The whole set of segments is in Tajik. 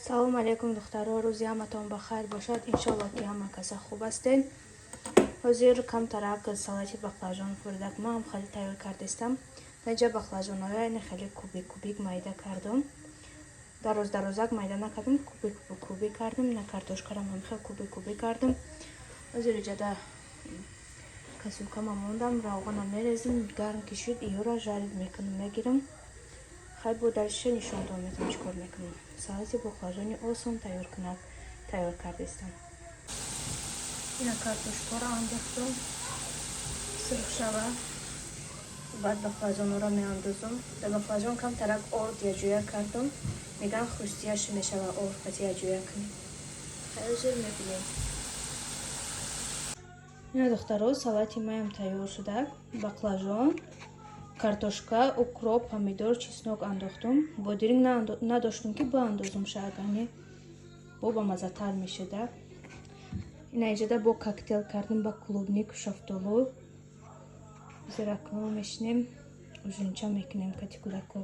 Салом алейкум, духтаро, рӯзи ҳаматон ба хайр бошад. Иншолло, ки ҳама каса хуб ҳастед. Ҳозир камтарак салати баклажан хӯрдак ман ҳам хеле тайёр кардистам. Даҷа баклажанҳоя яъне хеле кубик кубик майда кардам. Дароз дарозак майда накардам, кубик кубик кардам. На, картошкарам ҳам хеле кубик кубик кардам. Ҳозир иҷада касюлкама мондам, равғанам мерезим, гарм ки шуд, иёра жарить мекунам, мегирам. Хай, бо дальше нишонтон метавон, чӣ кор мекунам. Салати баклажани осон тайёр кунад, тайёр кардистам. Ина картошкаро андохтам, сурх шава, баъд баклажанҳоро меандозам. Дар баклажан камтарак орд яҷоя кардам. Мегӯям, хрустящий мешава, орд қати яҷоя кунем. Хай, ҳозир мебинем. Ина, духтаро, салати маям тайёр шуда. Баклажан, картошка, укроп, помидор, чеснок андохтум. Бодиринг надоштум, ки боандозум шагани бо бамазатар мешуда. Ина иҷода бо коктейл кардем ба клубнику, шафтолу. Зиракно мешинем, ужинча мекунем кати кӯдако.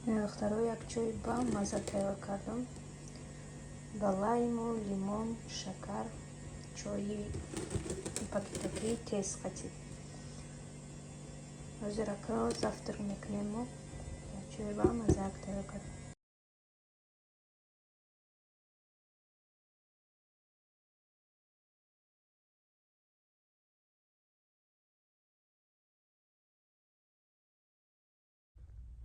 Духтаро, як чой ба маза тайёр кардам ба лайму лимон, шакар. Чои пакетакии тез қатид. Ҳозир акро завтрак мекунем. Мо чои ба мазаак тайёр кардем.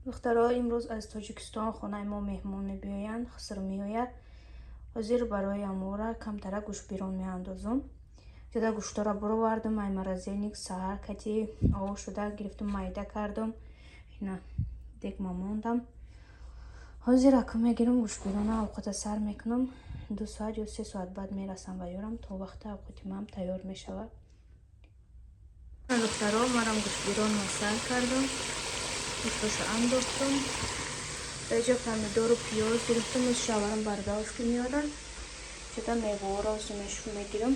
Духтаро, имрӯз аз Тоҷикистон хонаи мо меҳмон мебиёянд, хуср меояд. Ҳозир барои амора камтара гӯштбирон меандозум. Ҷода гӯштора буровардум ай морозильник, саҳар кати ов шуда гирифтум, майда кардум. Ина дегма мондам. Ҳозир ака мегирам гӯштбирона, овқата сар мекунам. 2 соат ё 3 соат баъд мерасам ва ёрам, то вақта овқати ман тайёр мешавад. Духтаро, марам гӯштбиронро сар кардам, гӯштошо андохтум. Даҷа помидору пиёз гирифтум, шаварам баргаушки меорам. Ҷода меваҳоро зумешу мегирам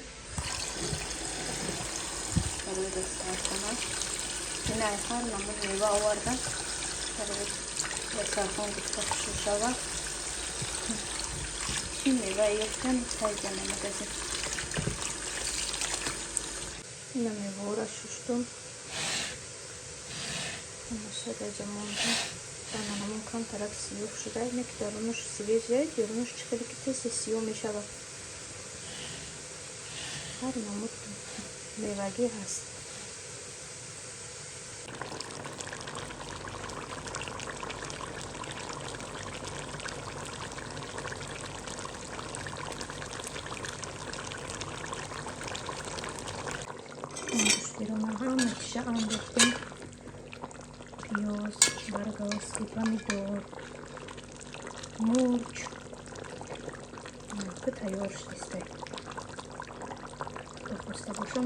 барои дастархона. Ина ҳар намуд мева овардам барои дастархон гуфта хушрӯ шавад. Чӣ мева ёфтам, хайдам магазин. Ина меваҳоро шуштум, ҳамаша даҷа мондам. Бананамон камтарак сиёҳ шуда, ине ки дарунаш свежий, берунаш чӣ хеле ки тез сиёҳ мешавад. Ҳар намуд мевагӣ ҳаст. Гӯштбирона ҳама чиша андохтем: пиёз, баргаловский помидор, мурч. Ки тайёр шудистай, хоста бошам,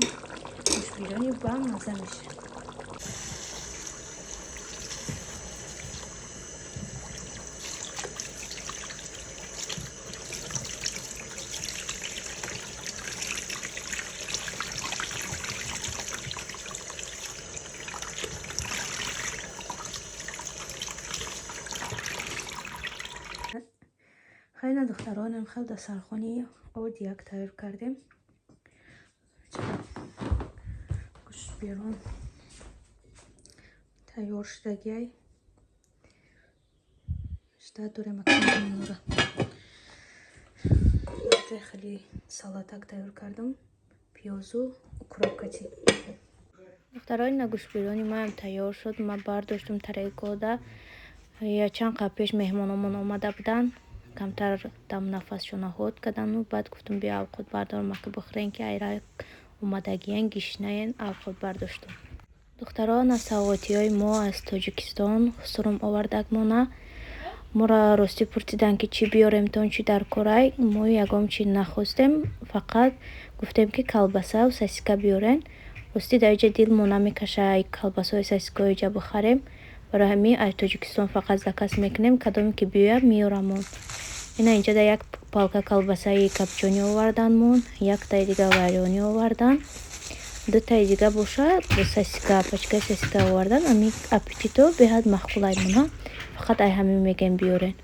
гӯштбирёни ба маза мешавад. Хайна, духтаронам, хел дастархони одияк тайёр кардем. Гӯшт берун тайёр шудагиай. Ждать дорем акнора. Ҷои хеле салатак тайёр кардам. Пиёзу укроп кати. Духтаро, ина гӯштбирёни маям тайёр шуд. Ма бардоштум тарелкода. Я чанд қабл пеш меҳмономон омада буданд. Камтар дам нафасшона ҳод кардану баъд гуфтум, биё, авқот бардорам, ака, бихӯрен, ки айра омадагиян, гишнаен, авқот бардоштум. Духтаро, на савғотиҳои мо аз Тоҷикистон хусурум овардагмона. Моро ростӣ пурсиданд, ки чӣ биёремтон, чӣ дар корай. Мо ягон чи нахостем, фақат гуфтем, ки колбасау сосиска биёрен. Ростӣ, дар иҷа дилмо намекаша колбасаҳои сосискаҳои иҷа бихарем. Барои ҳамин аз Тоҷикистон фақат заказ мекунем, кадоме ки биёяд, меёрамон. Ина инҷода як палка колбасаи копчёный оварданмон, яктаи дига варёный овардан, дутаи дига боша сосиска, пачкаи сосиска овардан. Ами Аппетито беҳад маъқулаймона, фақат ай ҳамин мегӯем, биёрен.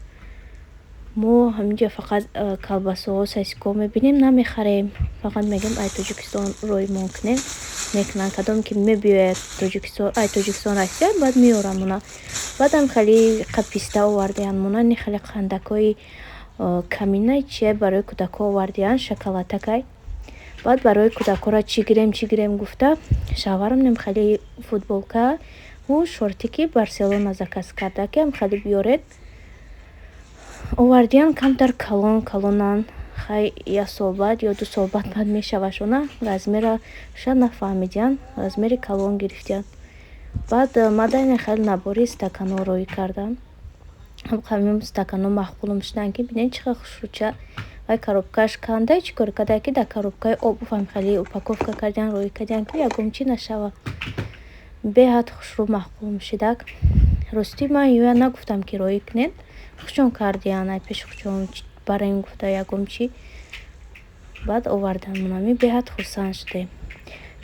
Мо ҳаминҷа фақат колбасаҳо, сосискаҳо мебинем, намехарем, фақат мегӯем, ай Тоҷикистон роимон кунем, мекунанд. Кадоме ки мебиёяд Тоҷикистон, ай Тоҷикистон Россия, баъд меёрамона. Баъдам хеле писта овардиянмона, ни хеле қандакҳои каминай чия барои кӯдакҳо овардиян, шоколадакай. Баъд барои кӯдакҳоро чӣ гирем, чӣ гирем гуфта, шавҳарам нем хеле футболка шортики Барселона заказ карда, ки ам хеле биёред. Овардиян, камтар калон калонанд. Хай, як сол баъд ё 2 сол баъд баъд мешавашона, размераша нафаҳмидиян, размери калон гирифтиян. Баъд мадайне хеле набори стаканҳо роӣ кардам. Ҳамин стаканҳо маъқулам шуданд, ки бинед, чӣ қадр хушрӯча. Вай коробкааш канда, чӣ кор карда, ки дар коробкаи обув ҳам хеле упаковка кардиян, роӣ кардиян, ки ягон чӣ нашава. Беҳад хушрӯ, маъқулам шидак. Ростӣ, ман ёя нагуфтам, ки роӣ кунед, хушон кардиян, ай пеши хушон барем гуфта ягон чӣ. Баъд овардан, ами беҳад хурсанд шудем.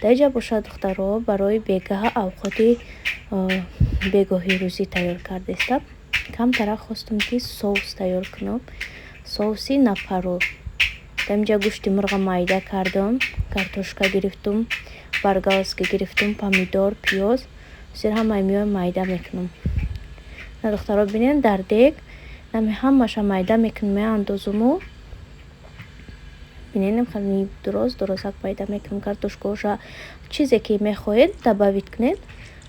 Дар инҷа бошад, духтаро, барои бегаҳа авқоти бегоҳи рӯзӣ тайёр кардастам. Камтарак хостум, ки соус тайёр кунам, соуси на пару. Дар инҷа гӯшти мурға майда кардам, картошка гирифтум, болгарский гирифтум, помидор, пиёз, сир, ҳамаи миёи майда мекунам. Духтаро, бинед, дар дег нами ҳамаша майда мекунам, меандозуму бинед, хеле дуроз дурозак майда мекунам картошкаоша. Чизе ки мехоҳед, добавить кунед.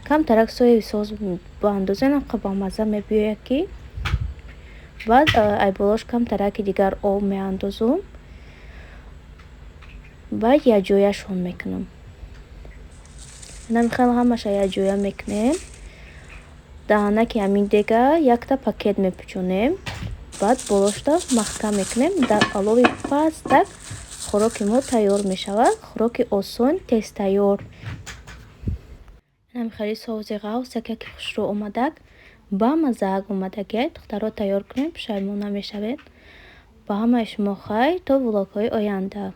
Камтарак соевый соус баандозед, ҳамқа бамазза мебиёяд, ки баъд ай болош камтараки дигар об меандозум, баъд якҷояшон мекунам. Намихел ҳамаша якҷоя мекунем. Даҳанаки ҳамин дега якта пакет мепӯчонем, баъд болошта маҳкам мекунем. Дар олови пастак хӯроки мо тайёр мешавад. Хӯроки осон, тезтайёр. Намихели соуси ғафсака, ки хушрӯ омадак, бамаззаак омадагиай. Духтаро, тайёр кунед, пушаймон намешавед. Ба ҳамаи шумо хайр, то влогҳои оянда.